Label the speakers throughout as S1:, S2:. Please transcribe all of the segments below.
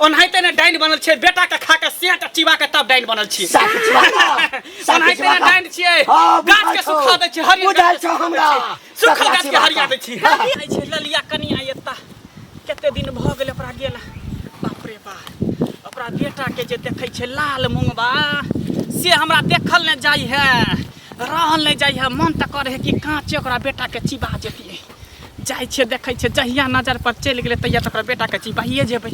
S1: ओनाहिते ने डाइन बनल छियै बेटा के खा के सेट चिबा के तब डाइन बनल छियै
S2: साफ चिबाका, साफ
S1: ओनाहिते ने
S2: चिबाका।
S1: डाइन छियै
S2: हाँ,
S1: गाछ
S2: बुझाइ
S1: के
S2: छौ।
S1: सुखा दै छियै हरियर
S2: बुझाइ
S1: गाछ के
S2: छौ
S1: सुखा दै
S2: हमरा।
S1: छियै। सुखल
S2: सकरा
S1: गाछ के
S2: चिबाका।
S1: हरिया दै छियै आई छै ललिया कनिया एता कते दिन भऽ गेलै ओकरा गेला बाप रे बाप ओकरा बेटा के जे देखै छै लाल मुंगबा से हमरा देखल नहि जाइ है रहल नहि जाइ है मन तऽ करे है कि काँचे ओकरा बेटा के चिबा जैतियै जाइ छियै देखै छियै जहिया नजर पर चलि गेलै तहिया तऽ ओकरा बेटाके चिबाइए जेबै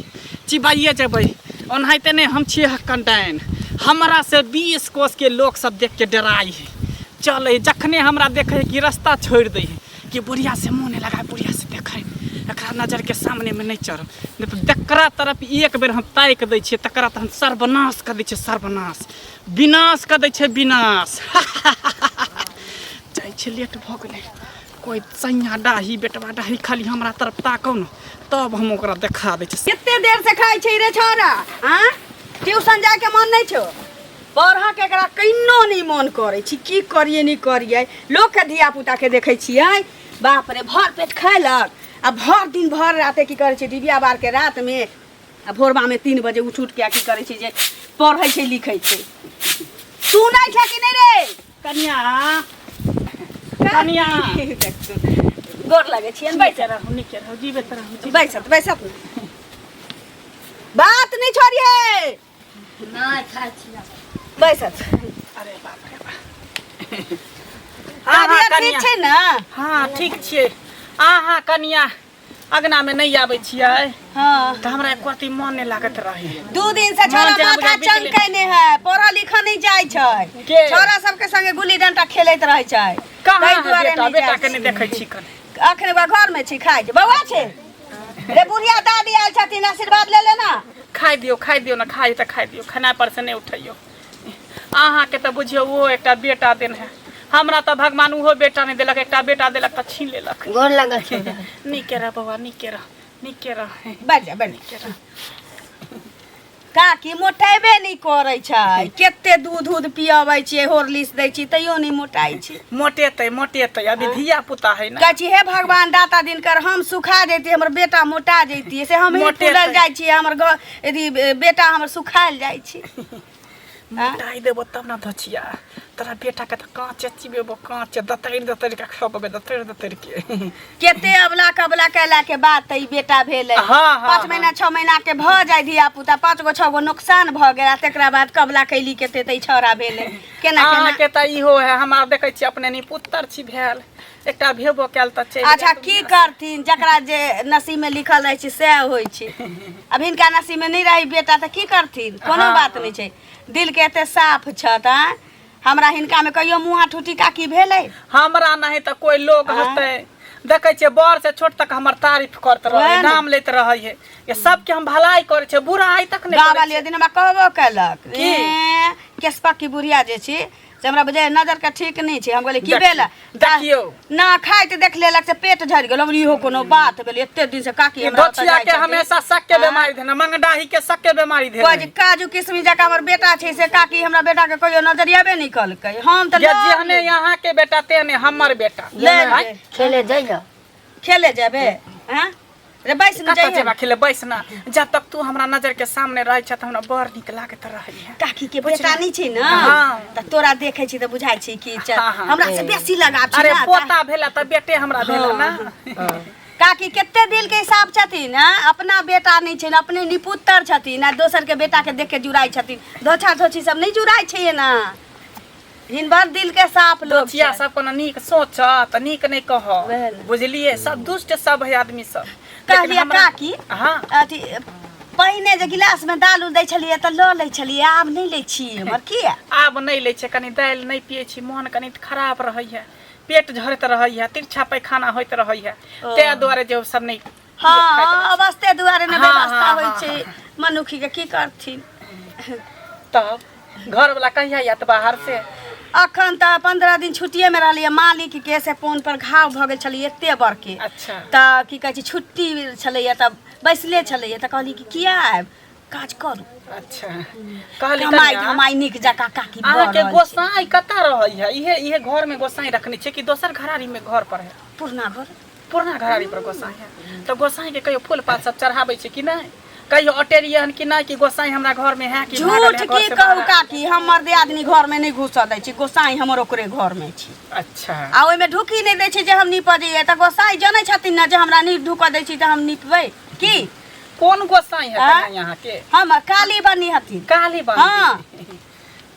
S1: चिबाइए जेबै ओनाहिते नहि हम छियै हक्कन डाइन हमरा से 20 कोसके लोक सब देखके डराइ है चलै जखने हमरा देखै है कि रास्ता छोड़ि दै है कि बुढ़िया से मुँह नहि लगाय बुढ़िया से देखै एकरा नजरके सामनेमे नहि चढ़ब नहि तऽ जकरा तरफ एक बेर हम ताकि दै छियै तकरा तऽ हम सर्वनाश कऽ दै छियै सर्वनाश विनाश कऽ दै छियै विनाश जाइ छियै लेट भऽ गेलै कोइ सैया डाही बेटवा डाही खाली हमरा तरफ ताकौ ने तब हम ओकरा देखा दै छियै
S3: कते देर से खाइ छै रे छौड़ा आँ ट्यूशन जायके मन नहि छौ पढ़ऽ के एकरा कहिनो नहि मन करै छै की करियै नहि करियै लोकके धिया पुताके देखै छियै बाप रे भर पेट खयलक आ भर दिन भर राते की करै छै डिबिया बारके रातमे आ भोरबामे 3 बजे उठि उठि के की करै छै जे पढ़ै छै लिखै छै सुनै छै कि नहि रे
S1: कनिया कनिया
S3: गोर लगै छियनि बैस
S1: रहू नीके रहू जीबैत रहू जीबैत
S3: बैसत बैसत बात नहि छोड़िए
S4: नहि खाइ छियै
S3: बैसत
S1: अरे बाप रे बाप हाँ हाँ
S3: तबियत ठीक
S1: कनिया
S3: छै ने
S1: हाँ ठीक छियै अहाँ कनिया अगना में नहीं आबै छियै
S3: हाँ
S1: तऽ हमरा एको रत्ती मन नहीं लागत रहे
S3: 2 दिन से छोरा
S1: मन जेना
S3: माथा
S1: बुझाइ बिकले।
S3: चमकै नहि है पढ़ऽ लिखऽ नहि जाइ छै
S1: के?
S3: छोरा सबके संगे गुल्ली डंटा खेलैत रहै छै
S1: कहाँ
S3: ताहि
S1: है
S3: दुआरे
S1: बेटा
S3: नहि
S1: बेटा
S3: जाइ
S1: के नहीं
S3: छी।
S1: देखै छी कने
S3: अखन ओकरा घर में छी खाइ छै बौआ छै रे बुढ़िया दादी आयल छथिन आशीर्वाद ले लेना
S1: खाइ दियौ खाइ दियौ ने खाइ तऽ खाइ दियौ खेनाइ पर से नहि उठैयौ अहाँके तऽ बुझियौ ओहो एकटा बेटा देन है हमरा तऽ भगवान ओहो बेटा नहि देलक एकटा बेटा देलक तऽ छीन लेलक
S4: गोर लगल छै
S1: नीके रह बौआ नीके रह नीके रह
S3: बैठ जा बैठ जा। काकी मोटेबे नहि करै छै कते दूध उध पियबै छियै हॉर्लिक्स दै छियै तैयो नहि मोटाइ छै
S1: मोटेतै मोटेतै अभी धिया पुता है ना
S3: कहै छी हे भगवान दाता दिनकर हम सुखा जैती हमर बेटा मोटा जैती से हम ही
S1: मोटेतै।
S3: फूलल जाइ छियै हमर घर यदि बेटा हमर सुखायल जाइ छै
S1: मोटाइ देबो तब ना धचिया तोरा बेटा के तऽ काँचे चिबेबो काँचे दतरि दतरि के खबेबो दतरि दतरि के
S3: केते अबला कबला कैला के बाद तऽ ई बेटा भेलै
S1: हाँ, हाँ,
S3: 5 महीना 6 महीना के भऽ जाय धिया पुता 5 गो 6 गो नुकसान भऽ गेल आ तकरा बाद कबला कैली केते तऽ ई छौड़ा भेलै केना केना
S1: अहाँके तऽ इहो है हमरा देखै छी अपने नि पुत्र छी भेल एकटा भेबो कयल तऽ चलि
S3: अच्छा
S1: गेल
S3: की करथिन जकरा जे नसीब में लिखल रहै छै सएह होइ छै अब हिनका नसीब में नहि रही बेटा तऽ की करथिन कोनो
S1: हाँ,
S3: बात नहि छै दिल के एते साफ छत आँय हमरा हिनका में कहियो मुँह ठूठी काकी भेलै
S1: हमरा नहीं तऽ कोई लोग
S3: हाँ।
S1: हतै देखै छियै बड़ से छोट तक हमर तारीफ करत रहै
S3: वएह ने।
S1: नाम लैत रहै है ये सबके हम भलाई करै छियै बुराई तक नहि
S3: गाँव
S1: करै
S3: वाली दिन हमरा कहबो केलक
S1: की?
S3: ए, केशपा की बुढ़िया जे छी से हमरा बुझाइ नजर के ठीक नहि छै हम कहलियै की
S1: देखियौ,
S3: भेल
S1: देखियौ।
S3: ना खाइत देख लेलक से पेट झड़ि गेल हम इहो कोनो बात भेल एते दिन से काकी
S1: ई
S3: हमरा ओतऽ
S1: दोछिया
S3: जाइ
S1: के
S3: छथिन।
S1: हमेशा शक के बीमारी धेने मंगडाही के शक के बीमारी
S3: कहै
S1: धेने
S3: छै काजू किशमिश जकाँ हमर बेटा छै से काकी हमरा बेटा के कहियो नजरियाबे नहि कलकै हम तऽ
S1: ये
S3: लऽ
S1: जेहने यहाँ के बेटा तेहने हमर बेटा
S3: ले
S1: आँय?
S3: ले।
S4: खेले जइयो
S3: खेले जेबे हैं रे बैस न
S1: कतऽ
S3: जइहे
S1: जेबा खेले बैस ना जब तक तू हमरा नजर के सामने रहै छ तऽ हमरा बड़ नीक लागैत रहै है
S3: काकी के बेटा नहि छै ने
S1: हाँ।
S3: तऽ तोरा देखै छी तऽ बुझाइ छै कि चल
S1: हाँ, हाँ।
S3: हमरा से बेसी लगाव छै
S1: अरे
S3: ना
S1: पोता भेला तऽ बेटे हमरा भेला ना
S3: काकी कते दिल के हिसाब छथिन हँ अपना बेटा नहि छै अपने निपुत्र छथिन आ दोसर के बेटा के देख के जुड़ाइ छथिन धोछा धोछी सब नहि जुड़ाइ छै ना हिनबर दिल के साफ लोग
S1: दोचिया
S3: छै।
S1: सब कोनो नीक सोच तऽ नीक नहि कह
S3: वएह ने।
S1: बुझलिए सब दुष्ट सब है आदमी सब लेकिन
S3: कहलियै काकी
S1: हाँ
S3: अथी पहिने जे गिलास में दाल उल दै छलियै तऽ लऽ लै छलियै आब नहि लै छियै हमर किया
S1: आब नहि लै छै कनि दालि नहि पियै छी मोन कनि खराब रहै है पेट झड़ैत रहै है तिरछा पैखाना होइत रहै है
S3: ओ।
S1: ताहि दुआरे जे ओ सब नहि
S3: हाँ
S1: खाइत रहै छै।
S3: अवस्थे दुआरे ने
S1: हाँ,
S3: व्यवस्था
S1: हाँ,
S3: होइ
S1: हाँ,
S3: छै मनुखी के की करथिन
S1: तब घर वाला कहिया आयत बाहर से
S3: अखन तऽ 15 दिन छुट्टिए में रहलियै मालिक के से फोन पर घाव भऽ गेल छलै एते बड़के
S1: अच्छा
S3: तऽ की कहै छै छुट्टी छलैया तऽ बैसले छलैया तऽ कहली कि किया आयब काज करू
S1: अच्छा कहली
S3: कमाइ
S1: कनिया,
S3: धमाइ नीक जकाँ काकी भऽ
S1: अहाँके
S3: रहल छै।
S1: गोसाई कतऽ रहै है इहे इहे घर में गोसाई रखने छै कि दोसर घरारी में घर पर है
S3: पुरना घर
S1: पुरना घरारी पर गोसाई है तऽ गोसाई के कहियो फूल पात सब चढ़ाबै छै कि नहि कहियो अटेलियै हन कि नहि कि गोसाई हमरा घर में है कि भागल
S3: झूठ
S1: है घर
S3: की
S1: से
S3: कहू
S1: बाहर?
S3: काकी, हमर दियादनी घर में नहि घुसऽ दै छै, गोसाई हमर ओकरे घर में छै।
S1: अच्छा।
S3: आ ओहिमे ढुकी नहि दै छै जे हम नीपऽ जइयै, तऽ गोसाई जनै छथिन ने जे हमरा नहि ढुकऽ दै छै तऽ हम नीपबै की?
S1: कोन गोसाई है
S3: आँय?
S1: कन्या यहाँ के?
S3: हम काली बनी हथिन।
S1: काली बनी?
S3: हाँ।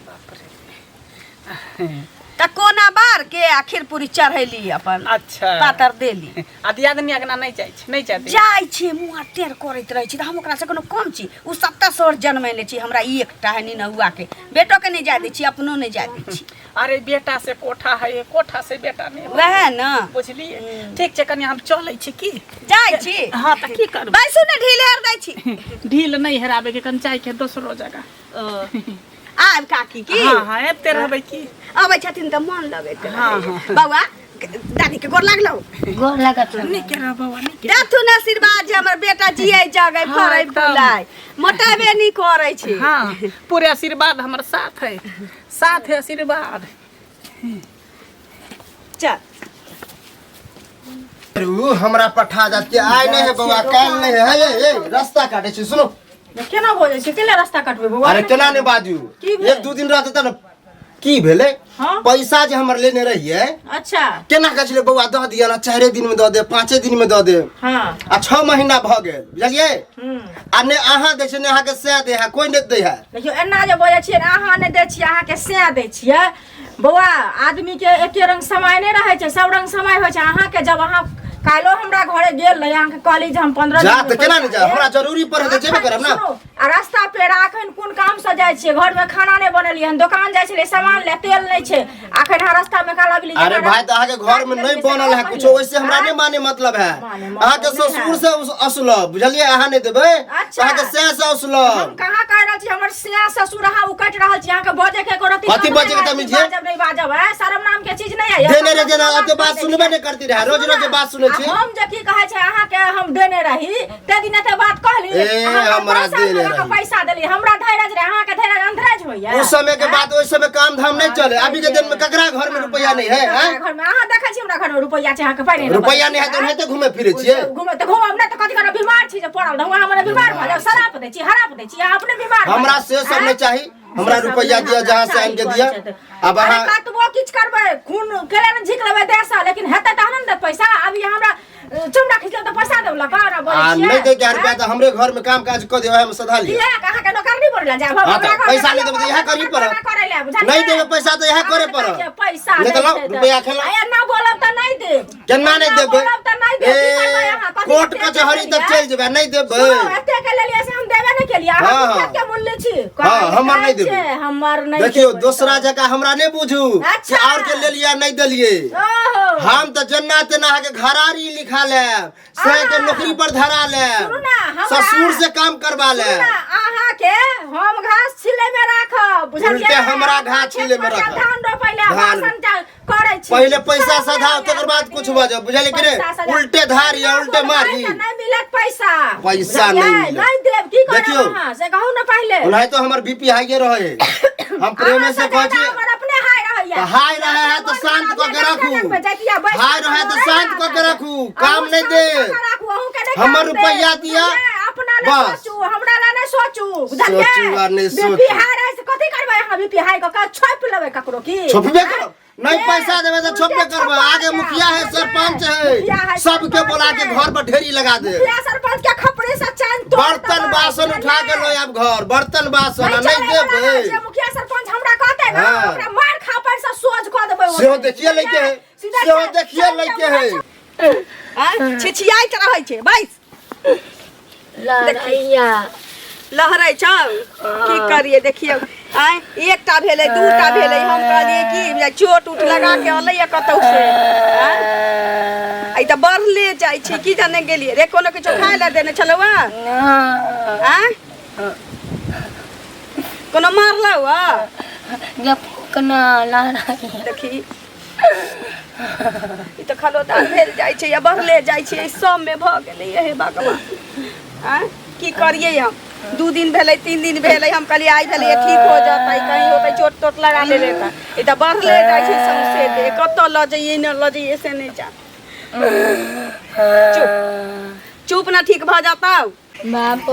S1: बाप रे।
S3: तऽ कोना बार के आ खीरपूरी चढ़ैली अपन।
S1: अच्छा।
S3: पातर देली।
S1: आ दियादनी अगना नहि जाइ छै, नहि जाइ?
S3: जाइ छी, मुँह टेढ़ करैत रहै छी। तऽ हम ओकरासँ कोनो कम छी? ओ सत्तर सौर जन्मेने छी, हमरा ई एकटा है निनहुआ के, बेटोके नहि जाय दै छी, अपनो नहि जाय दै छी।
S1: अरे बेटा से कोठा है, कोठा से बेटा नहि होइ।
S3: वएह ने।
S1: बुझलियै? ठीक छै कनि, हम चलै छी की?
S3: जाइ छी?
S1: हँ, तऽ की करबै?
S3: बैसू ने, ढील हेर दै छी।
S1: ढील नहि हेराबे के, कनि जाइके है दोसरो जगह।
S3: आब काकी की?
S1: हँ हँ, एते रहबै की?
S3: अबै छथिन तऽ मन लगैत
S1: हँ,
S3: रहैए।
S1: हँ।
S3: बौआ, दादी के गोर लागलौ?
S4: गोर लागत।
S1: नीके रह बौआ, नीके।
S3: देथुन आशीर्वाद जे हमर बेटा जियै जगै,
S1: हँ,
S3: फरै
S1: एकदम।
S3: फुलाय, मोटाबे नहि करै छै।
S1: हाँ, पूरे आशीर्वाद हमर साथ है, साथ है आशीर्वाद।
S3: चल।
S2: उ हमरा पठा जात के आइ नहीं है बौआ, काल नहीं है। हे हे, रास्ता काटे छी, सुनो।
S5: केना बजै छै? केला रास्ता कटबै बौआ?
S2: अरे केना नहीं बाजू?
S5: की भेल?
S2: एक दू दिन रहते त की भेलै?
S5: हाँ?
S2: पैसा जे हमर लेने रहियै।
S5: अच्छा।
S2: केना कहै छलै बौआ दऽ दिअ ना, 4 दिन में दऽ दे, 5 दिन में दऽ दे।
S5: हाँ।
S2: आ 6 महीना भऽ गेल, बुझलियै?
S5: हम्म।
S2: आ ने अहाँ दै छै ने अहाँके सएह दै है, कोइ नहि दै है।
S5: देखियौ, एना जे बजै छियै ने, अहाँ नहि दै छियै, अहाँके सएह दै छियै। बौआ, आदमीके एके रंग समय नहि रहै छै, सब रंग समय होइ छै। अहाँके जब अहाँ काल्हिो हमरा घरे गेल रही, अहाँके कहली जे हम 15
S2: जा
S5: दिन में
S2: तऽ केना नहि
S5: पैसा
S2: जा, हमरा
S5: देब।
S2: जरूरी पड़े तऽ जेबे करब ना।
S5: सुनू, आ रास्ता पेरा अखन कोन काम से जाइ छियै? घरमे खाना नहि बनेलियै हन, दोकान जाइ छलियै सामान ले, तेल नहि छै, अखन अहाँ रास्ता में काला बिली।
S2: अरे भाई, तऽ अहाँके घर में नहीं बनल है कुछो, ओहिसे हमरा नहीं माने मतलब है।
S5: माने मतलब
S2: अहाँके
S5: नहीं है।
S2: ससुर से असुलब, बुझलियै? अहाँ नहीं देबै।
S5: अच्छा।
S2: अहाँके सएह से
S5: हम
S2: असुलब।
S5: कहाँ कह रहल छी हमर सिया ससुर अहाँ उकटि रहल छी। अहाँके बजै के एको रत्ती
S2: कथी
S5: कम
S2: बजै के
S5: नहि है,
S2: तमीज
S5: कि
S2: ये?
S5: बाजब नहि बाजब है, शरम नाम के चीज नहीं है।
S2: देने रहे जेना एते बात सुनबे नहि करती रहे, रोज रोज के बात सुनै छी।
S5: हम जे की कहै छै अहाँके हम देने रही ते दिन एते बात कहली।
S2: ए,
S5: अहाँ
S2: हमरा
S5: पैसा
S2: देने
S5: लऽ कऽ
S2: रही।
S5: पैसा देली, हमरा धैर्य रहे, अहाँके धैर्य अंधराज होइया।
S2: उस समय के बात, ओहि समय काम धाम नहीं चले। अभी के दिन में ककरा घर में रुपया नहीं है? हैं?
S5: घर में अहाँ देखै छी हमरा घर में रुपैया छै? अहाँके पाइ नहि
S2: रुपया नहीं है तऽ ओनाहिते घूमे फिरे छियै।
S5: घूमे तऽ घूमब नहि तऽ कथी करब? बीमार छी जे पड़ल रहू? अहाँ मने बीमार भऽ जाउ, शराप दै छी, हराप दै छी, अहाँ अपने बीमार भऽ
S2: हमरा
S5: जाउ।
S2: से सब नहीं चाही, हमरा
S5: से सब
S2: रुपया
S5: नहि
S2: दिया,
S5: हमरा
S2: जहाँ से
S5: चाही
S2: आनि के
S5: करै
S2: दिया।
S5: छै तऽ।
S2: अब
S5: अरे
S2: अहाँ
S5: कतबो किछु करबै, खून केला ने झीक लेबै देहसँ, लेकिन हेतै तहन ने देत पैसा। अभी हमरा चमड़ा खींच लेब तऽ पैसा देब लऽ कऽ बोलै
S2: आ
S5: छियै?
S2: नहीं दे के रुपया तऽ हमरे घर में काम काज कऽ दियौ, हम सधा लिअ।
S5: किया अहाँके नौकर नहि बनला जायब हम?
S2: हाँ तऽ
S5: हमरा घरमे
S2: पैसा नहि देबै तऽ इएह करही पड़त।
S5: करै लए, बुझलियै?
S2: नहीं देबै पैसा तऽ इएह करे
S5: अहाँके
S2: पड़त।
S5: पैसा
S2: नहि तऽ
S5: नहि
S2: लाउ,
S5: छै तऽ।
S2: रुपया खेलौ।
S5: आ एना बोलब तऽ नहि देब।
S2: केना नहि
S5: एना
S2: देबै?
S5: बोलब तऽ नहि देब।
S2: ए,
S5: की करबै अहाँ? कथी
S2: कोर्ट
S5: एते
S2: कचहरी तक
S5: लेलियै?
S2: चलि जेबै, नहीं देबै।
S5: सुनू, एते के लेलियै से हम देबे नहि केलियै। अहाँ
S2: हाँ, हाँ।
S5: खेत के मूल्य छी।
S2: हाँ, हमर नहि देबै।
S5: छै, हमर नहि
S2: देखियौ,
S5: देबै।
S2: दोसरा जगह हमरा नहि बुझू कि
S5: अच्छा।
S2: और के लेलियै नहीं देलियै।
S5: ओहो।
S2: हम तऽ जेना तेना अहाँके घरारी लिखा लेब, से के नौकरी पर धरा लेब,
S5: सुनू ना, हमरा-
S2: ससुर से काम करवा
S5: सुनू
S2: लेब।
S5: ना, अहाँके हम घास छिले में राखब, बुझलियै?
S2: उल्टे हमरा घास छिले में
S5: खेत पर
S2: राखब।
S5: धान रोपै ले
S2: धान।
S5: बासन करै छी।
S2: पहिले पैसा
S5: सब
S2: सधाउ,
S5: लेबै
S2: तकर बाद
S5: आदमी।
S2: कुछ बजब, बुझलियै कि
S5: पैसा
S2: नहि?
S5: सधाउ।
S2: उल्टे धारी आ उल्टे
S5: बोलबै
S2: मारी।
S5: तऽ नहि मिलत पैसा।
S2: पैसा
S5: बुझलियै?
S2: नहि मिलत।
S5: नहि देब, की करब
S2: देखियौ।
S5: अहाँ से कहू ने पहिले।
S2: ओनाहितो हमर बीपी हाइए रहे, हम प्रेमे से
S5: अहाँ
S2: कहै छी।
S5: ज्यादा हमर अपने हाय रहैया।
S2: तऽ हाय रहे है तऽ शांत कऽ के राखू। हाय रहे तऽ शांत कऽ के राखू, काम नहि दे। हमर रुपैआ दिअ,
S5: अपना ले
S2: बस।
S5: सोचू, हमरा ला नहि सोचू, बुझलियै?
S2: सोचू आ नहि सोचू।
S5: बीपी हाय रहै से कथी करबै अहाँ? बीपी हाय कऽ के छोपि लेबै ककरो की?
S2: छोपबे करब। नहीं
S5: ए,
S2: पैसा देबै तऽ
S5: उल्टे
S2: छोपबे करबै।
S5: छपा
S2: आगे
S5: जायब,
S2: मुखिया है,
S5: बुझलियै?
S2: सरपंच
S5: मुखिया
S2: है,
S5: है,
S2: सबके
S5: सरपंच
S2: बोला के
S5: है।
S2: घर पर ढेरी लगा दे।
S5: मुखिया सरपंच के खपड़े से चैन तोड़
S2: बर्तन
S5: देबै,
S2: बासन उठा के
S5: बुझलियै?
S2: लो आब घर, बर्तन बासन आ
S5: नहीं
S2: नहीं
S5: चलै वाला
S2: देबै।
S5: जे मुखिया सरपंच हमरा कहतै ना,
S2: हाँ।
S5: ओकरा मार खापड़ से सोझ कऽ देबै ओतै।
S2: सेहो देखिए लैके है,
S5: सीधा
S2: सेहो
S5: चल-
S2: देखिए
S5: चल
S2: लैके
S5: जाउ,
S2: है।
S3: आँय, छिछियाइत रहै छै, बैस।
S4: लड़ैया।
S3: लहरै छौ? की करियै, देखियौ, आँय, एकटा भेलै, दूटा भेलै। हम कहलियै कि जे चोट उट लगा के अलैया कतौ से, आँय? ई तऽ बढ़ले जाइ छै, की जाने गेलियै रे। कोनो किछो खाय लए देने छलौ हँ? आँय, कोनो मारलौ हँ?
S4: जब कना लड़ैया।
S3: देखी, ई तऽ खलोदा भेल जाइ छै या बढ़ले जाइ छै, एहि सबमे भऽ गेलै। हे भगवान, आँय, की करियै हम? 2 दिन भेलै, 3 दिन भेलै। हम कहलियै आइ भेलै, ठीक हो जेतै, कहीं होतै चोट तोट लगा लेले तऽ। ई तऽ बढ़ले जाइ छै सौंसे देह, कतऽ लऽ जइयै न लऽ जइयै से नहि जान। चुप चुप ना, ठीक भऽ जेतौ।
S4: बाप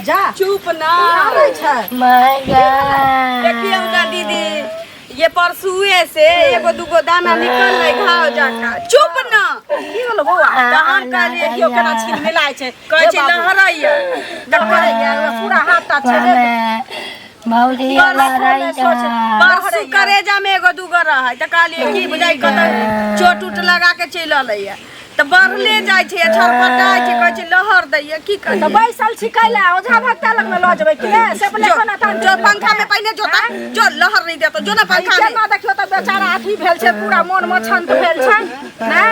S5: जा
S3: चुप ना
S5: आबै छै
S4: my
S3: देखियौ ना दीदी, ये परसुए से एगो दूगो दाना निकल रहे घाव जाका। चुप ना।
S5: की होलो बौआ?
S3: तहन कहलिए
S5: देखियौ केना छीन मिलाइ छै।
S3: कहै छै लहरैया।
S5: लहरैया पूरा हाथ ता छै।
S4: भौजी
S3: परसू करेजा में एगो दूगो रहै तऽ कहलिए की बुझाइ कतऽ चोट उट लगा के चलि अलैया, तऽ बढ़ले जाइ छै, छटपटाइ छै, कहै छै लहर दैया। की
S5: तऽ
S3: करियै?
S5: बैसल छी कैला ओझा भक्ता लग में लऽ जेबै कि ने से पहिले
S3: जो,
S5: कोना तहन
S3: जो पंखा में पहिने जोता, जो लहर नहीं देतो, जो ना पंखा में।
S5: केना देखियौ तऽ बेचारा अथी भेल छै, पूरा मोन मछंत भेल छै ने।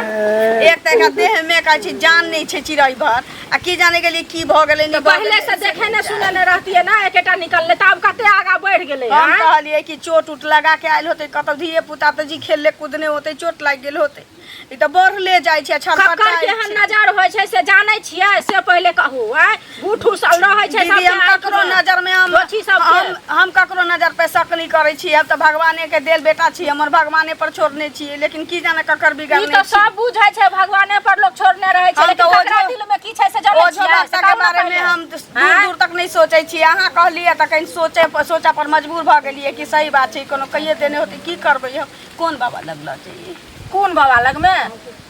S3: एक तऽ एकरा देह में कहै छै जान नहीं छै चिड़ै भर, आ की जाने गेलियै की भऽ गेलै। नहि भऽ
S5: पहिले
S3: गेलै।
S5: से देखे ने सुने ने रहतियै ना, एकेटा निकललै तऽ आब कते आगा बढ़ि गेलै।
S3: हम
S5: आँय?
S3: कहलियै कि चोट उट लगा के आयल होतै कतौ, धिये पुता तऽ जी खेलले कूदने होतै, चोट लागि गेल होतै। ई तऽ बढ़ले जाइ छै,
S5: ककर
S3: छटपटाइ
S5: केहन
S3: छै।
S5: नजर होइ छै से जानै छियै? से पहिले कहू। आँय, बूढ़ सब रहै छै
S3: दीदी,
S5: सबके
S3: हम ककरो
S5: आँखिमे।
S3: नजर में हम
S5: दोषी सबके।
S3: हम ककरो नजर पे शक नहीं करै छी। अब तऽ भगवाने के देल बेटा छी, हमर भगवाने पर छोड़ने छियै, लेकिन की जाने ककर
S5: ई
S3: बिगड़ने
S5: तऽ
S3: छी।
S5: सब बुझै छै, भगवाने पर लोक छोड़ने रहै छै,
S3: हम
S5: लेकिन
S3: तऽ
S5: ककरा
S3: ओझो-
S5: दिल में की छै से जानै
S3: ओझो
S5: छियै? से
S3: भक्ता के
S5: कहू ने
S3: बारे में
S5: पहिले।
S3: हम दूर
S5: आँय?
S3: दूर तक नहीं सोचै छी। अहाँ कहलियै तऽ कनि सोचे सोचा पर मजबूर भऽ गेलियै कि सही बात छै, कोनो कहिए देने होतै। की करबै हम? कोन बाबा लग लऽ जइयै?
S5: कोन बाबा लगमे?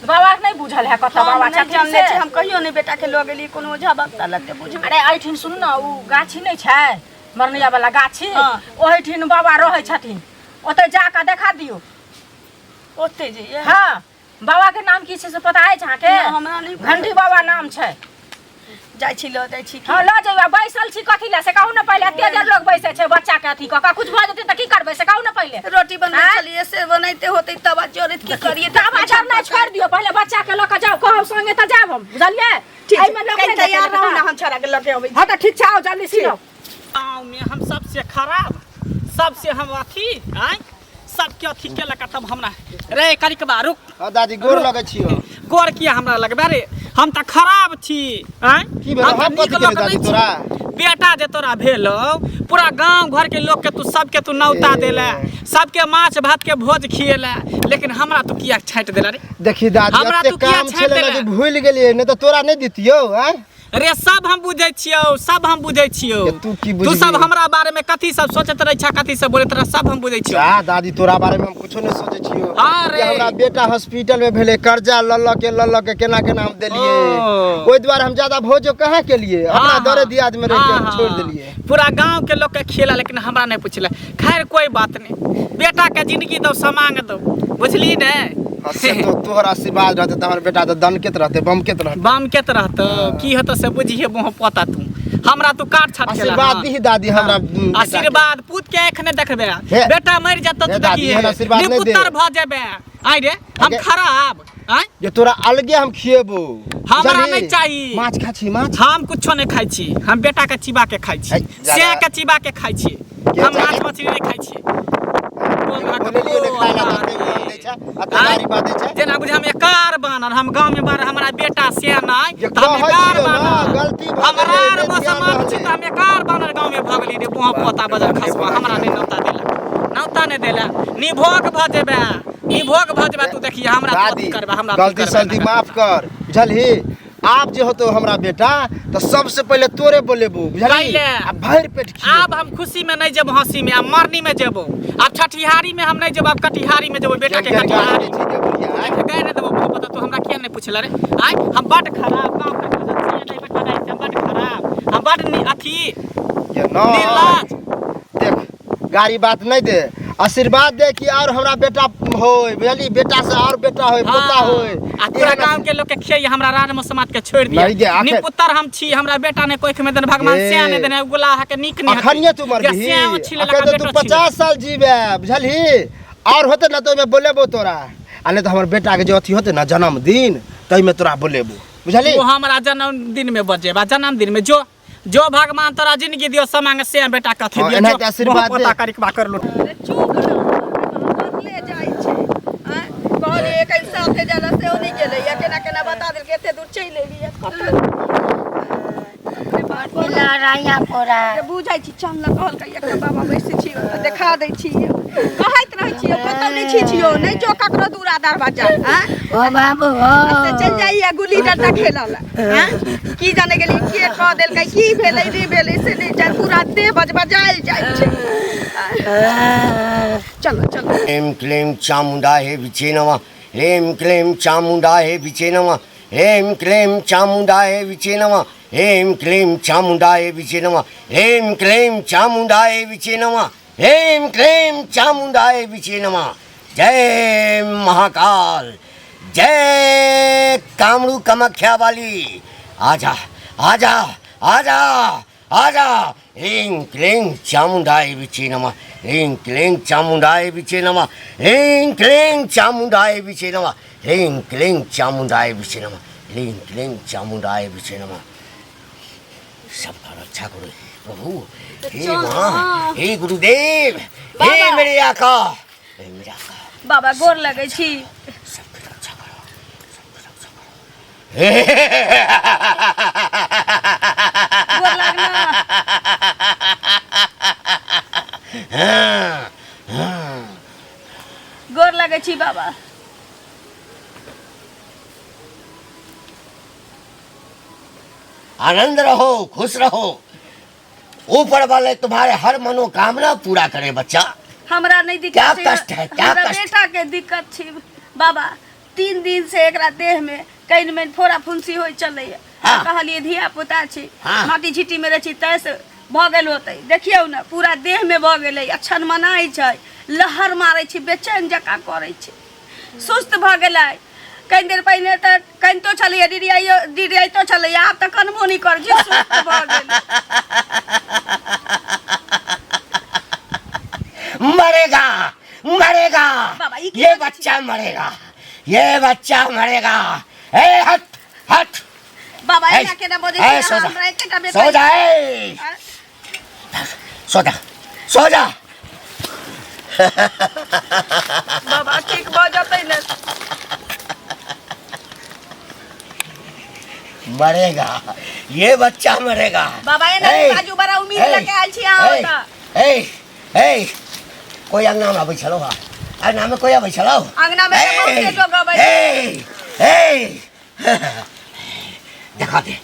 S5: बाबा के नहि बुझल है कतऽ
S3: हम
S5: बाबा
S3: नहि
S5: छथिन
S3: जानने
S5: से?
S3: छी, हम कहियो नहि बेटा के लऽ गेलियै कोनो ओझा भक्ता लग के बुझबै।
S5: अरे एहिठिन सुन न, ओ गाछी नहि छै मरनैया वाला गाछी?
S3: हाँ।
S5: ओहिठिन बाबा रहै छथिन, ओतऽ जा कऽ देखा दियौ।
S3: ओते जइयै?
S5: हाँ। बाबा के नाम की छै से पता अछि अहाँके?
S3: नहि, हमरा नहि बुझल।
S5: घंटी बाबा नाम छै।
S3: जाइ छी, लऽ जाइ छी की?
S5: हाँ, लऽ जइबा। बैसल छी कथी लए से कहू ने पहिले। एते देर लोग बैसै छै बच्चा के अथी कऽ कऽ, कुछ भऽ जेतै तऽ की करबै से कहू ने पहिले।
S3: रोटी बनबै
S5: आँय?
S3: छलियै से बनैते होतै तवा जरैत, की करियै?
S5: तब जरना छोड़ि दियौ, पहिले बच्चा के लऽ कऽ जाउ। कहब संगे तऽ जायब हम, बुझलियै?
S3: ठीक छै,
S5: एहिमे लोक
S3: कनि
S5: नहि देखै
S3: तैयार
S5: लए
S3: रहू ने,
S5: तऽ।
S3: हम छोड़ा के लऽ के अबै छी।
S5: हाँ तऽ ठीक छै, आउ जल्दी सीनो।
S1: गाँव में हम सबसे खराब, सबसे हम अथी आँय, सबके अथी केलक आ तब हमरा रे करिकबा रुक।
S2: हाँ दादी, गोर लगै छियौ।
S1: गोर किया हमरा लगबे रे? हम तऽ खराब छी। आँय?
S2: की भेलौ?
S1: हम तऽ
S2: हम
S1: नीक
S2: कथी
S1: लोक
S2: केलियौ दादी
S1: नहि छी।
S2: तोरा?
S1: बेटा जे तोरा भेलौ, पूरा गांव घर के लोग के तू सबके तू नौता
S2: ए।
S1: देले, सबके माछ भात के भोज खिएले, लेकिन हमरा तू किया छाँटि देला रे?
S2: देखी दादी,
S1: हमरा
S2: एते
S1: तू किया
S2: काम
S1: छाँटि
S2: छलै ने
S1: देले?
S2: जे भूलि गेलियै, नहि तऽ तोरा नहि दितियौ। आँय
S1: रे, सब हम बुझै छियौ, सब हम बुझै छियौ।
S2: ये तू की
S1: तू सब
S2: बुझबही?
S1: हमरा बारे में कथी सब सोचैत रहै छा, कथी सब बोलैत रह, सब हम बुझै छियौ।
S2: जा दादी, तोरा बारे में हम कुछो नहीं सोचे छियौ।
S1: हाँ रे।
S2: कि हमरा बेटा हॉस्पिटल में भेलै, कर्जा लऽ लऽ के लऽ लऽ के केना केना हम देलियै।
S1: ओ।
S2: ओहि दुआरे हम ज्यादा भोजो कहाँ केलियै, अपना
S1: हाँ,
S2: दरे
S1: हाँ।
S2: दियाद में रहि के
S1: हाँ,
S2: हम छोड़ि
S1: हाँ।
S2: देलियै।
S1: पूरा गांव के लोग के खियला, लेकिन हमरा नहीं पूछला। खैर कोई बात नहीं, बेटा के जिंदगी दो, समांग दो, बुझली ने?
S2: हाँ, से तो तोहर आशीर्वाद रहते तऽ हमर बेटा तऽ दनकेत रहते, बमकेत रहते।
S1: बाम केत रहतो की होतो से बुझिए मुँह पोता। तू हमरा तू काट छाट केला।
S2: आशीर्वाद
S1: हाँ।
S2: दीही दादी हमरा बेटा के।
S1: आशीर्वाद पूत के एखने देखबे,
S2: हे।
S1: बेटा मरि जेतौ
S2: हे
S1: तू
S2: दादी,
S1: देखिए
S2: एहन आशीर्वाद नहि दे।
S1: निपुतर भऽ जेबे। आइ रे, हम
S2: अगे-
S1: खराब आइ
S2: जे तोरा अलगे हम खिएबो।
S1: हमरा
S2: बुझलही?
S1: नहि चाही।
S2: माछ खा छी माछ?
S1: हम कुछो नहि खाइ छी, हम बेटा के चिबा के खाइ छी।
S2: है, ज्यादा-
S1: से के चिबा के खाइ छी।
S2: के
S1: हम
S2: जाने?
S1: माछ मछली नहि खाइ छी।
S2: बोलेलियो नहि खाय ला तऽ एते दै छै आ तू गारी बाजै छै।
S1: जेना बुझ हम एकार बानर, हम गाँव में बार हमरा बेटा से नहि
S2: जे
S1: तऽ हम
S2: कहै
S1: एकार
S2: छियौ ना,
S1: बानर।
S2: गलती भऽ
S1: हमरा
S2: गेलै,
S1: आर
S2: नहि ध्यान
S1: मुसलमान छी
S2: रहलै।
S1: तऽ हम एकार बानर गाँव में भऽ गेली रे। बुआ पोता बजल खसबा, हमरा नहि नौता देलक, नौता नहि देलक। निभोग भऽ जेबे, निभोग भऽ जेबे तू। देखिए हमरा तू
S2: दादी
S1: अथी करबे, हमरा अथी
S2: गलती
S1: करबे
S2: सलती
S1: नहि।
S2: माफ कर, बुझलही? आब जे होतो हमरा बेटा तऽ सबसे पहिले तोरे बोलेबो, बुझलही?
S1: पहिले।
S2: आ भरि पेट खिएबो।
S1: आब हम खुशी में नहीं जेबो, हंसी में। आब मरनी में जेबो, आब छठिहारी में हम नहीं जेबो, आब कटिहारी में जेबो बेटा के।
S2: केहन केहन गाली
S1: कटिहारी
S2: दै छी गे बुढ़िया, आँय?
S1: गाय नहि देबो पता। तू हमरा किया नहीं पूछले रे? आय हम बड खराब, गाँव घर के छियै नहीं बेटा नहीं, हम बड खराब, हम बड अथी
S2: ये न
S1: निर्लज।
S2: देख, गारी बात नहीं दे, आशीर्वाद दे कि और हमरा बेटा होय, बुझली? बेटा से और बेटा होय, पोता होय।
S1: आ तोरा गांव के लोग के खियाई, हमरा राज मसमात के छोड़ दिया।
S2: नहीं गे, आखिर-
S1: निपुत्तर हम छी, हमरा बेटा ने कोख में देन भगवान,
S2: गे।
S1: से ने देने गुलाह के नीक नहीं।
S2: अखनिये तू मरबही?
S1: से छिले
S2: अखन
S1: लगा
S2: तऽ तू
S1: बेटो छिले।
S2: 50 साल जीबे, बुझलही? और होते ना तऽ ओहिमे बोलेबो तोरा, आ नहि तऽ हमर बेटा के जे अथी होते ना जन्मदिन, ताहिमे तोरा बोलेबो, बुझलही?
S1: वो हमरा जन्मदिन में बजेबा? जन्मदिन में जो जो भगवान तोरा जिंदगी दियो समांग से बेटा कथी
S2: हाँ,
S1: दियो।
S2: एनाहिते
S1: जो
S2: आशीर्वाद
S1: बहुत
S2: दे।
S1: पोता करिकबा कर लो।
S3: अरे चुप ना, मरले जाइ छै। आँय, कहलियै कनि साथे जाला, सेहो नहि गेलैया। केना केना बता देलकै, एते दूर चलि एलियै कतऽ।
S4: लड़ाइया पोरा
S3: जे बुझै छी चल ने कहलकै एकटा बाबा बैसै छी ओतऽ देखा दै छी कहैत रहै छी कतौ नहि छी छियौ नहि जो ककरो दूरा दरवाजा आँय
S4: ओ बाबू हो
S3: से चलि जाइए गुल्ली डंटा खेलऽ लए आँय की जाने गेली के कऽ देलकै की भेलै नहि भेलै से नहि जानि पूरा देह बजबजायल जाइ छै चलो चलो
S6: क्लीम क्लीम चामुंडा हे विचे नमः ह्रीं क्लीं चामुंडा हे विचे नमः ह्रीं क्लीं चामुंडा हे विचे नमः ह्रीं क्लीं चामुंडा हे विचे नमः ह्रीं क्लीं चामुंडा हे विचे नमः ह्रीं क्लीं चामुंडा हे विचे नमः जय महाकाल जय कामरू कामाख्या वाली आजा आजा आजा आजा ह्रीं क्लीं चामुंडाय विचे नमः ह्रीं क्लीं चामुंडाय विचे नमः ह्रीं क्लीं चामुंडाय विचे नमः ह्रीं क्लीं चामुंडाय विचे नमः ह्रीं क्लीं चामुंडाय विचे नमः सबका रक्षा करो हे प्रभु हे माँ हे गुरुदेव हे मेरे आका हे मेरे आका
S3: बाबा गोर लगै छी
S6: सबकी रक्षा करो सबकी रक्षा करो
S3: गोर लगना
S6: हाँ, हाँ।
S3: गोर लगै छी बाबा
S6: आनंद रहो खुश रहो ऊपर वाले तुम्हारे हर मनोकामना पूरा करे बच्चा
S3: हमरा नहीं दिक्कत
S6: क्या
S3: छै
S6: कष्ट है, क्या
S3: हमरा
S6: कष्ट?
S3: बेटा के दिक्कत छै बाबा 3 दिन से एकरा देह में कनि मनि फोड़ा फुंसी होइ चलैया
S6: हाँ।
S3: कहलिए धिया पुता छै
S6: हाँ।
S3: माटी झिटी में रहै छी तै से भऽ गेल होतै देखियौ ने पूरा देह में भऽ गेलै अक्षर मनाइ छै लहर मारै छै बेचैन जकाँ करै छै सुस्त भऽ गेलै कनि देर पहिने तऽ कनितो छलैया डिरियाइयो डिरियाइतो छलैया आब तऽ कनबो नहि करै छै सुस्त भऽ गेलै
S6: मरेगा मरेगा
S3: बाबा, ये
S6: ये बच्चा मरेगा ये बच्चा मरेगा ए हट हट
S3: बाबा
S6: ए,
S3: एना केना बजै
S6: ए,
S3: छी
S6: सो जा
S3: हमरा एकेटा बेटा
S6: सो जा ए। सो जा सो जा
S3: बाबा ठीक भऽ जेतै ने
S6: मरेगा ये बच्चा मरेगा
S3: बाबा एना
S6: ए,
S3: नहि बाजू बड़ा उम्मीद
S6: ए,
S3: लऽ के आयल छी अहाँ
S6: ए,
S3: ओतऽ
S6: ए ए कोइ अङ्गनामे अबै छलौ हँ अङ्गनामे कोइ अबै छलौ
S3: अङ्गनामे तऽ बहुते लोक अबै छै।
S6: ए ए देखा दे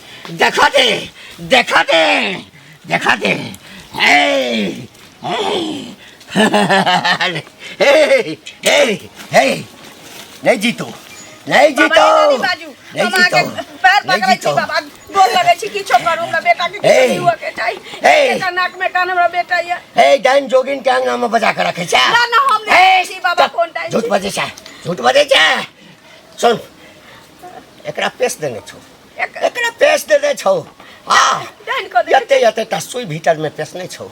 S6: देखा दे देखा दे देखा दे ए ए ए ए ए नहीं जीतो नहीं
S3: बाबा
S6: जीतो
S3: एना नहि बाजू
S6: नहीं
S3: हम अहाँके
S6: जीतो
S3: पैर
S6: नहीं
S3: पकड़ै छी
S6: जीतो
S3: बाबा गोर लगै छी किछो करू हमरा बेटा के किछो
S6: ए,
S3: नहि हुअ के चाही
S6: ए।
S3: एकेटा नाक में कान हमरा बेटा ये
S6: ए डाइन जोगिन के अंगना में बजा के रखे छे
S3: ना, ना, हम नहि
S6: ए,
S3: छी बाबा,
S6: चुप,
S3: कोन डाइन
S6: झूठ
S3: छी?
S6: बजै छे झूठ बजै छे सुन एकरा पेश देने छौ एकरा पेश देने छौ हाँ
S3: डाइन कऽ देने
S6: एते एते टा सुई भीतर में पेशने छौ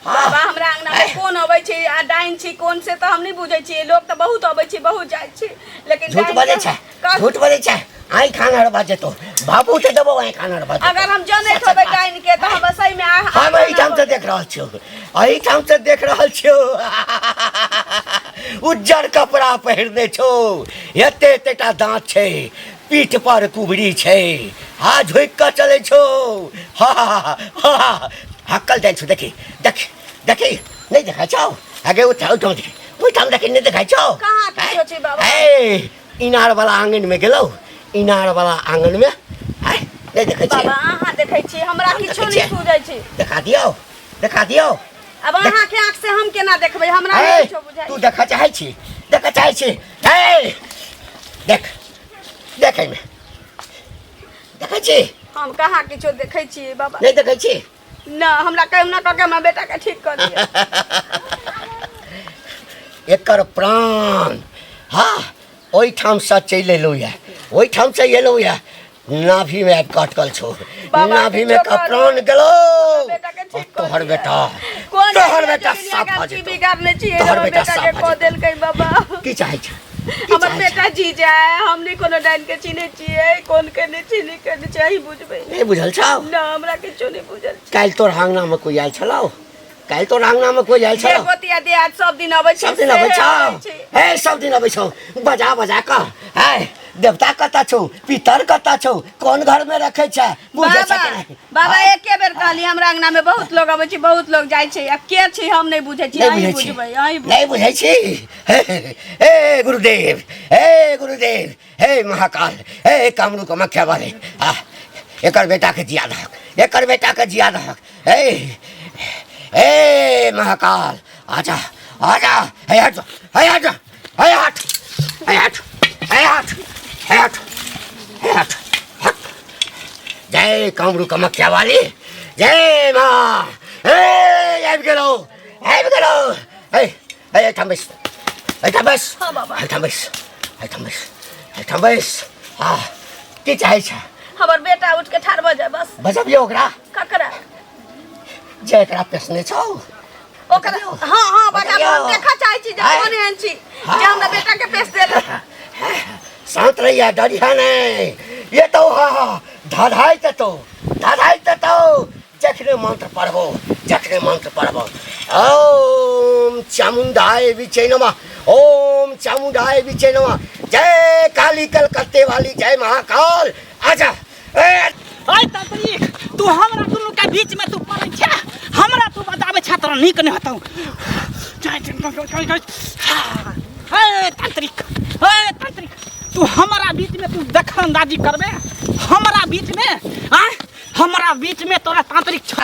S6: हाँ
S3: बाबा हमरा अंगना में कोन अबै छै आ डाइन छी कोन से तऽ हम नहि बुझै छियै लोक तऽ बहुत अबै छै बहुत जाइ छै लेकिन
S6: झूठ
S3: डाइन
S6: बजै
S3: के-
S6: छे
S3: कह-
S6: झूठ बजै छे आइ खान हरबा जेतो बाबू के देबो आइ खान हरबा जेतो
S3: अगर हम जनैत होबै डाइन के तऽ हम सही में
S6: हम एहिठाम से देख रहल छियौ एहिठाम से देख रहल छियौ उज्जर कपड़ा पहिरने छौ एते एतेटा दाँत छै पीठ पर कुबरी छै हा झुकि कऽ चलै छौ हा हा हा हक्कल जाइ छौ देखी देखी देखी नहि देखै छौ आगे उठा ओहिठाम देखी ओहिठाम देखी नहि देखै छौ
S3: कहाँ किछो छै बाबा?
S6: ए इनार वाला आंगन में गेलौ इनार वाला आंगन में आय नहि देखै छी
S3: बाबा अहाँ देखै छी हमरा
S6: हम
S3: किछो
S6: देखै
S3: नहि
S6: छियै।
S3: सूझै छै
S6: देखा दियौ देखा दियौ
S3: अब अहाँ के आँख से हम केना देखबै हमरा नहि
S6: ए,
S3: किछो बुझाइ
S6: तू देखऽ चाहै छी देखऽ चाहै छी ए देख देख एहिमे देखै छी
S3: हम कहाँ किछो देखै छियै बाबा
S6: नहि देखै छी
S3: ना हमरा कहुना कऽ के हमरा बेटा के ठीक कऽ दिअ
S6: एकर प्राण हाँ ओहिठामसँ चलि एलहुँ यऽ ओहिठामसँ एलहुँ यऽ नाभीमे आबि कऽ अटकल छौ
S3: बाबा,
S6: नाभीमे
S3: किछो
S6: का
S3: करू।
S6: प्राण गेलौ
S3: बेटा के ठीक कऽ
S6: तोहर
S3: दिअ।
S6: बेटा
S3: कोन
S6: तोहर बेटा
S3: दुनिया
S6: साफ
S3: के
S6: भऽ
S3: की
S6: जेतौ
S3: बिगाड़ने छियै
S6: तोहर
S3: हमर
S6: बेटा
S3: बेटा
S6: साफ
S3: के
S6: भऽ
S3: कऽ
S6: जेतौ।
S3: देलकै बाबा
S6: की चाहै छै की
S3: हमर
S6: चाहै छै?
S3: बेटा जी जाए हम नहि कोनो डाइन के चिन्है छियै कोन केने छी नहि केने छी अहीं बुझबै
S6: नहि बुझल छौ
S3: ना हमरा किछो नहि बुझल छै
S6: काल्हि तोहर आङ्गनामे कोइ आयल छलौ काल्हि तोहर आङ्गनामे कोइ आयल
S3: जे
S6: छलौ
S3: गोतिया दियाद सब दिन अबै छै
S6: सब दिन अबै
S3: सेहे
S6: छौ
S3: अबै छै।
S6: हे सब दिन अबै छौ बजा बजा कऽ है देवता कतऽ छौ, पितर कतऽ छौ, कोन घर में रखे छै, बुझै छै
S3: बाबा
S6: कि नहि?
S3: बाबा एके बेर कहली, हमरा अंगना में बहुत लोग अबै छै, बहुत लोग जाइ छै, आ के छै हम नहि बुझै छी।
S6: नहि
S3: अहीं
S6: बुझै छी?
S3: बुझबै, अहीं
S6: नहि बुझै छी? हे गुरुदेव, हे गुरुदेव, हे महाकाल, हे कामरू कामाख्या वाले, आ एकर बेटा के जिया दहक, एकर बेटा के जिया दहक। हे हे महाकाल, आजा आजा, हे हट, हे हट, हे हट, हे हट, हे हट, हे हट, हे हट, हट। जय कामरू कामाख्या वाली, जय माँ। हे आबि गेलौ, आबि गेलौ। हे हे, एहिठाम बैस, एहिठाम बैस।
S3: हाँ बाबा।
S6: एहिठाम बैस, एहिठाम बैस, एहिठाम बैस। आ की चाहै छै?
S3: हमर बेटा उठ के ठाढ़ भऽ जाय बस।
S6: बजबियौ ओकरा।
S3: ककरा?
S6: जे एकरा पेसने छौ।
S3: ओकरा? हाँ हाँ, बता। हम देखऽ चाहै छी जे कोन एहन छी जे हमरा बेटा के पेश देलक।
S6: शांत रहिया, डरिया नहीं। ये तो हाँ धधाई तो धधाई तो जखने मंत्र पढ़बो, जखने मंत्र पढ़बो। ओम चामुंडाय विचय नमः, ओम चामुंडाय विचय नमः। जय काली कलकत्ते वाली, जय महाकाल। आजा ए।
S1: अय तांत्रिक, तू हमरा दुनू के बीच में तू पड़ै छै, हमरा तू बताबै छै, तोरा नीक नहि हेतौ। हे तांत्रिक, हे तांत्रिक, तू हमरा बीच में तू दखल अंदाजी करबे हमरा बीच में? आय हमरा बीच में तोरा तांत्रिक छ।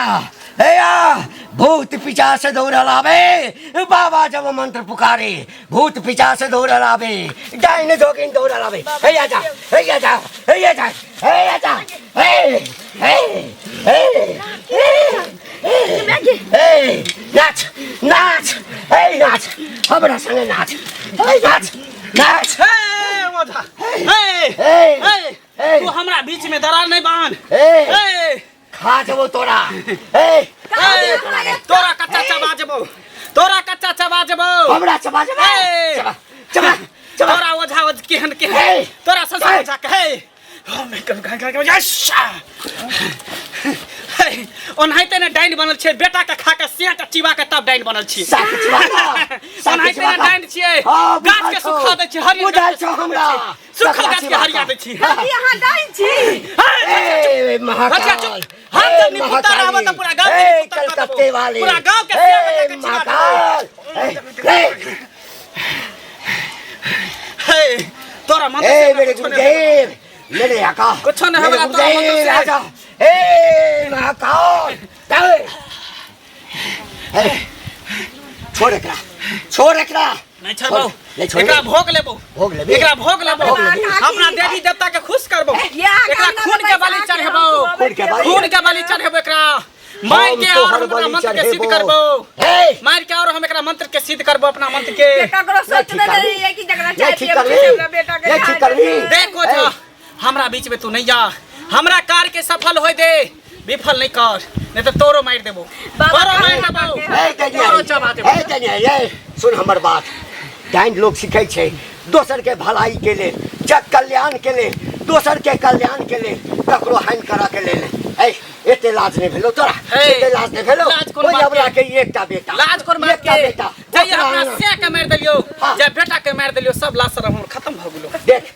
S6: हे आ, भूत पिचास दौड़ल आवे, बाबा जब मंत्र पुकारे भूत पिचास दौड़ल आवे, डाइन जोगिन दौड़ल आवे। हे आजा, हे आजा, हे आजा, हे आजा, हे हे हे हे हे, नाच नाच, हे नाच, हमरा संगे नाच, हे नाच नाच।
S1: हे ओझा, हे।
S6: हे।
S1: हे।
S6: हे।
S1: तू हमरा बीच में दरार नहीं बांध।
S6: हे।
S1: हे।
S6: खा जबो तोरा। हे।
S1: हे, तोरा कच्चा चबा जेबो, तोरा कच्चा चबा जेबो।
S6: हमरा चबा जबो।
S1: हे।
S6: चबा चबा चबा।
S1: तोरा ओझा ओझ केहन केहन।
S6: हे।
S1: तोरा ससुर
S6: हे।
S1: ओझा के हे हम हे, ओनाहिते ने डाइन बनल छै, बेटा के खा के सेट चिबा के तब डाइन बनल छी।
S6: साथ चिबा के, साथ
S1: ओनाहिते
S6: चिबा
S1: ने
S6: के।
S1: डाइन छियै।
S6: हाँ,
S1: गाछ
S6: बुझल
S1: के
S6: छौ।
S1: सुखा दै छै, हरियर
S6: बुझल
S1: गाछ के
S6: छौ
S1: सुखा दै
S6: हमरा।
S1: छै। सुखल
S6: सकला
S1: गाछ के
S6: चिबा
S1: हरिया
S6: के।
S1: दै छी।
S3: काकी, अहाँ डाइन छी?
S6: ए महाकाल,
S1: अच्छा, चुप। हम
S6: ए
S1: जब निपुता रहबो तऽ पूरा गाँव के
S6: ए
S1: निपुता कऽ देबो।
S6: कलकत्ते वाले,
S1: पूरा गाँव के
S6: ए
S1: सिया के चिबा देबो।
S6: महाकाल, ए, ए,
S1: हे, तोरा मन
S6: ए मेरे गुरुदेव, मेरे आका,
S1: कुछो नहीं
S6: मेरे
S1: हमरा तोरा मंत्र
S6: गुरुदेव
S1: से।
S6: राजा, ए महाकाल, ए, ए, छोड़ एकरा, छोड़ एकरा।
S1: नहीं छोड़बौ।
S6: नहीं छोड़बौ।
S1: एकरा भोग लेबौ।
S6: भोग लेबी।
S1: एकरा भोग लेबौ।
S6: भोग लेबी।
S1: अपना देवी देवता के खुश करबौ।
S3: ये
S1: एकरा
S3: अंगना
S1: खून
S3: में
S1: के बलि
S3: बैसा के
S1: चढ़ेबौ।
S3: हम
S6: खून के बलि।
S1: खून के बलि चढ़ेबौ एकरा मार
S6: हम
S1: के, और
S6: तोहर
S1: हम अपना
S6: बलि
S1: मंत्र के सिद्ध
S6: चढ़ेबो।
S1: करबौ।
S6: हे।
S1: मार के और हम एकरा मंत्र के सिद्ध करबौ, अपना मंत्र के।
S3: के ककरो सोच
S6: ठीक
S3: नहि
S6: करबी।
S3: रहियै कि जकरा
S6: नहीं
S3: चाय
S6: ठीक
S3: पियब
S6: करबी।
S3: से हमरा बेटा के
S6: नहीं
S3: खा
S6: ठीक करबी।
S3: देतै।
S1: देखो जा, हमरा बीच में तू नहीं जा, हमरा कार्य के सफल होय दे, विफल नहीं कर, नहीं तो तोरो मार देबो।
S3: बाबा,
S1: तोरो मार
S3: कहाँ
S1: देबो।
S6: ए कन्या,
S1: तोरो चबा देबो।
S6: ए कन्या, ए सुन हमर बात। डाइन लोग सिखै छै दोसर के भलाई के लेल, जग कल्याण के लेल, दोसर के कल्याण के लेल, ककरो हानि करऽ के लेल नहि। ए एते लाज नहि भेलो तोरा?
S1: ए,
S6: एते लाज नहि भेलो?
S1: लाज कोन
S6: ओहि
S1: बात
S6: अबला
S1: के?
S6: के एकटा बेटा,
S1: लाज कोन बात
S6: एकटा
S1: के?
S6: बेटा,
S1: जइया
S6: ओकरा
S1: अपना
S6: आना।
S1: से के मारि देलियौ,
S6: हाँ।
S1: जे बेटा के मारि देलियौ, सब लाज शरम हमर खत्म भऽ गेलो।
S6: देख,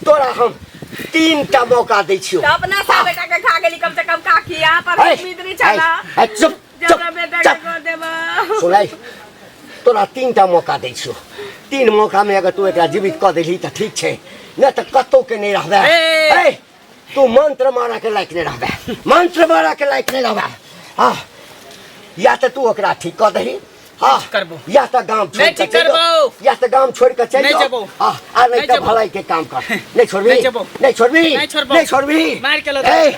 S6: तोरा हम 3टा मौका दै छियौ।
S3: तऽ अपना सा बेटा के खा गेली कम से कम। काकी, यहाँ पर
S6: ए,
S3: उम्मीद नहीं छला
S6: ए, ए, चुप
S3: जे
S6: चुप
S3: हमरा बेटा के
S6: चुप।
S3: कऽ देबा।
S6: सुनै, तोरा 3टा मौका दै छियौ। 3 मौका में अगर तू एकरा जीवित कऽ देलही तऽ ठीक छै, नहि तऽ कतौ के नहि रहबै।
S1: ए!
S6: ए, तू मंत्र मारऽ के लायक नहि रहबै, मंत्र मारऽ के लायक नहि रहबै। हाँ, या तऽ तू ओकरा ठीक कऽ दही, हाँ,
S1: करबो।
S6: या तऽ गाम छोड़ि
S1: नहि
S6: कऽ
S1: ठीक
S6: चलि जाउ।
S1: करबो।
S6: या तऽ गाम छोड़ि कऽ चलि
S1: नहि
S6: जाउ।
S1: जेबो।
S6: हाँ, आ नहि
S1: नहि
S6: तऽ
S1: जेबो।
S6: भलाई के काम कर। नहि छोड़बी?
S1: नहि जेबो।
S6: नहि छोड़बी?
S1: नहि छोड़बो।
S6: नहि छोड़बी?
S1: मारि के लऽ
S6: ए,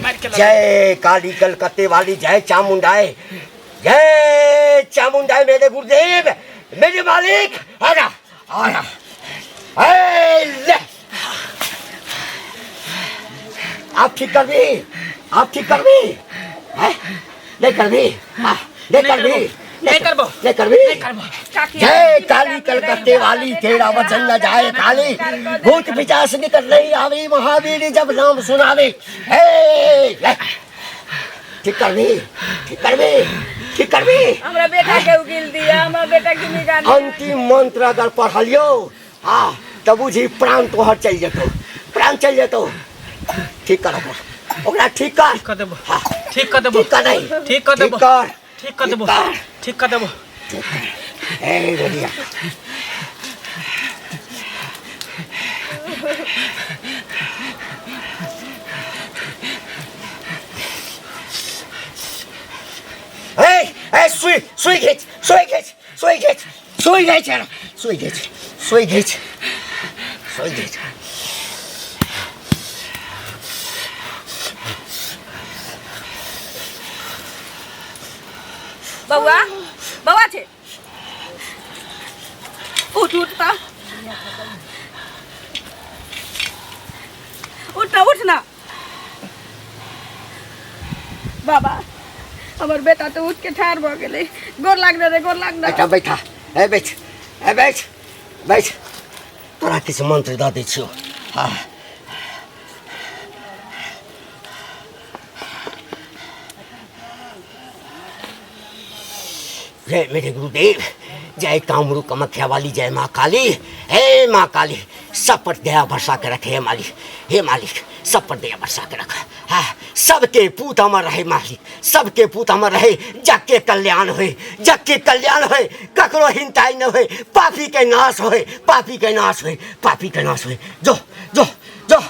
S1: मारि के लऽ।
S6: जय काली कलकत्ते वाली, जय चामुंडाए, जय चामुंडाए, मेरे गुरुदेव, मेरे मालिक, आजा आजा, ए, ले। आप ठीक करबी? आप ठीक करबी? हैं? नहीं करबी? हाँ, नहीं
S1: नहीं
S6: करबी?
S1: करबो। नहीं करबो।
S6: नहीं करबी?
S1: नहीं करबो।
S3: काकी,
S6: जय काली कलकत्ते वाली, तेरा वचन न जाए काली, भूत पिचास निकट नहीं आवे, महावीर जब नाम सुनावे। हे ले। ठीक करबी? ठीक करबी? ठीक करबी?
S3: हमरा बेटा के उगिल दिया, हमरा बेटा के निकाल।
S6: अंतिम मंत्र अगर पढ़लियो, हाँ, तऽ बुझी प्राण तोहर चलि जेतौ, प्राण चलि जेतौ। ठीक कर ओकरा, ओकरा ठीक कर।
S1: ठीक कर देबो।
S6: हाँ।
S1: ठीक कर देबो।
S6: ठीक कर दही।
S1: ठीक कर देबो।
S6: ठीक कर।
S1: ठीक कर देबो।
S6: कर।
S1: ठीक कर देबो।
S6: ए बढ़िया। ए ए सुई सुई घिच, सुई घिच, सुई घिच, सुई घिच, सुई घिच, सुई घिच, सुई घिच।
S3: बौआ, बौआ छे, उठ उठ ता, उठ ना, उठ ना बाबा। हमर बेटा तो उठ के ठाढ़ भऽ गेलै। गोर लागने रे, गोर लागने।
S6: बैठा बैठा, ए बैठ, ए बैठ, बैठ। तोरा किछु मंत्र दऽ दै छियौ। हाँ। जय मेरे गुरुदेव, जय कामरू कमख्या वाली, जय माँ काली। हे माँ काली, सब पर दया बरसा के रखे। हे मालिक, हे मालिक, सब पर दया बरसा के रख। हाँ, सबके पूत अमर रहे मालिक, सबके पूत अमर रहे। जग के कल्याण होए, जग के कल्याण होए, ककरो हिंताई न होए, पापी के नाश होए, पापी के नाश होए, पापी के नाश होए। जो जो जो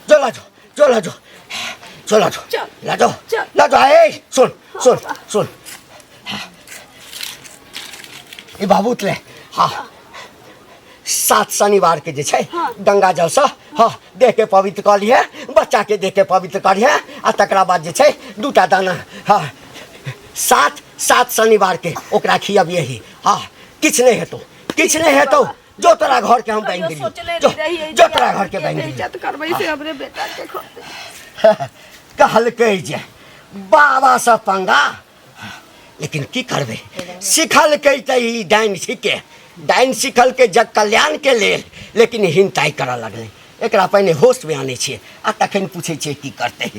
S6: जो ला जो, जो ला जो, जो ला जो,
S3: चल।
S6: ला जो,
S3: चल।
S6: ला जो। ए सुन सुन सुन, ई बाबूत ले। हाँ, 7 शनिवार के जे छै गंगा जल से हाँ देह के पवित्र कऽ लिहे, बच्चा के देह के पवित्र कऽ लिहे, आ तकरा बाद जे छै 2टा दाना हाँ 7 शनिवार के ओकरा खियबियही। हाँ, किछु नहि हेतौ, किछु नहि हेतौ। जो तोरा घर के हम बान्हि
S3: कहियो
S6: देलियौ।
S3: सोचले
S6: जो,
S3: नहि रहियै
S6: जो
S3: जे
S6: तोरा घर के
S3: के
S6: बान्हि देलियौ।
S3: इज्जत करबै से हमरे बेटा के खोते।
S6: कहलकै जे बाबा से पंगा, लेकिन की करबै, सिखलकै तऽ ई डाइन छिकै, डाइन सिखलकै जग कल्याण के लेल, लेकिन हिनताइ करऽ लगलै। एकरा पहिने होशमे आनै छियै आ तखन पूछै छियै की करतै,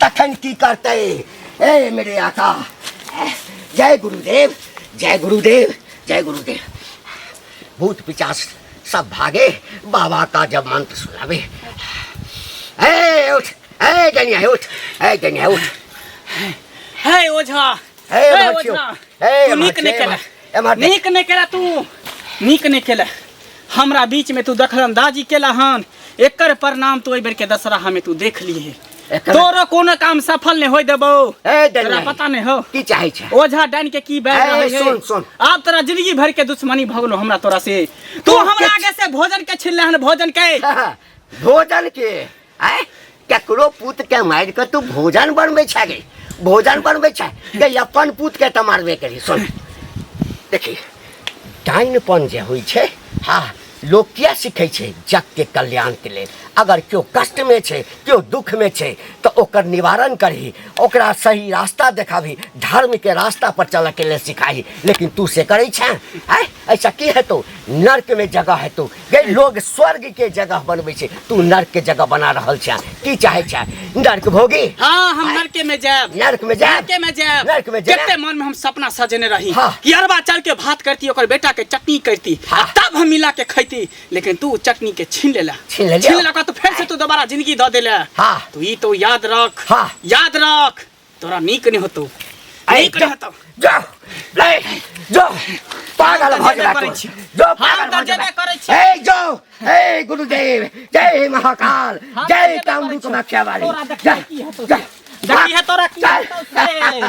S6: तखन की करतै। ए मेरे आका, जय गुरुदेव, जय गुरुदेव, जय गुरुदेव। भूत पिचास सब भागे बाबा का जब मंत्र सुनावे। ए उठ, ए गनिया उठ, ए गनिया उठ।
S1: हे ओझा,
S6: हे
S1: हे
S6: माछियो,
S1: ओझा,
S6: हे
S1: तू नीक
S6: माछियो,
S1: नहि केला,
S6: हे माछियो।
S1: नीक नहि केला, तू नीक नहि केला। हमरा बीच में तू दखलंदाजी केला हन, एकर परिणाम तू एहि बेर के दशहरा में तू देख लिए।
S6: एकर-
S1: तोरो कोनो काम सफल नहीं होय देबौ।
S6: ए,
S1: तोरा
S6: डनिया।
S1: पता नहीं हो
S6: की चाहे छै?
S1: ओझा डाइन के की बैर
S6: ए,
S1: रहै है।
S6: सुन, सुन।
S1: आब तोरा जिंदगी भर के दुश्मनी भऽ गेलो हमरा तोरा से। तू
S6: तू
S1: हमरा
S6: किछ-
S1: आगे से भोजन के छिनले हन, भोजन के।
S6: भोजन के? आँय? ककरो पूत के मारि के तू भोजन बनबै छै गे? भोजन बनबै छै गे? अपन पूत के तऽ मारबे करी। सुन, देखी, डाइनपन जे होइ छै, हाँ, लोक किया सीखै छै? जग के कल्याण के लेल। अगर केओ कष्ट में छै, केओ दुख में छै, तऽ ओकर निवारण करही, ओकरा सही रास्ता देखाबही, धर्म के रास्ता पर चलऽ के लेल सिखाही। लेकिन तू से करै छें? आँय, ऐसा की हेतौ? नर्क में जगह हेतौ गे। लोग स्वर्ग के जगह बनबै छै, तू नर्क के जगह बना रहल छें। की चाहै छें? नर्क भोगी?
S1: हाँ, हम नर्के में जायब।
S6: नर्क में जायब?
S1: नर्के में जायब।
S6: नर्क में जायब?
S1: कते मन में हम सपना सजेने रही
S6: हाँ।
S1: कि अरबा चाउर के भात करती, ओकर बेटा के चटनी करती,
S6: हाँ।
S1: आ तब हम मिला के खैती। लेकिन तू चटनी के छीन लेला।
S6: छीन लेलियौ?
S1: छीन लेला तो फिर से तू दोबारा जिंदगी दऽ देले।
S6: हाँ।
S1: तू ई तो याद रख।
S6: हाँ।
S1: याद रख, तोरा नीक नहीं होतो।
S6: ऐ,
S1: नीक नहीं होतो।
S6: जो, ले, जो, पागल
S1: हम तऽ
S6: भऽ
S1: जेबे
S6: जेबा
S1: करै
S6: तू।
S1: छी।
S6: जो,
S1: हम
S6: पागल
S1: तऽ
S6: भऽ जेबा।
S1: जेबे करै छी।
S6: ए, जो, ए, गुरुदेव, जय महाकाल,
S1: हम
S6: जय
S1: तऽ जेबे
S6: कामरू
S1: करै छी।
S6: कामाख्या वाली।
S1: तोरा देखिए
S6: जा,
S1: की हेतौ
S6: जा,
S1: से। देखिए तोरा की
S6: चल।
S1: हेतौ से।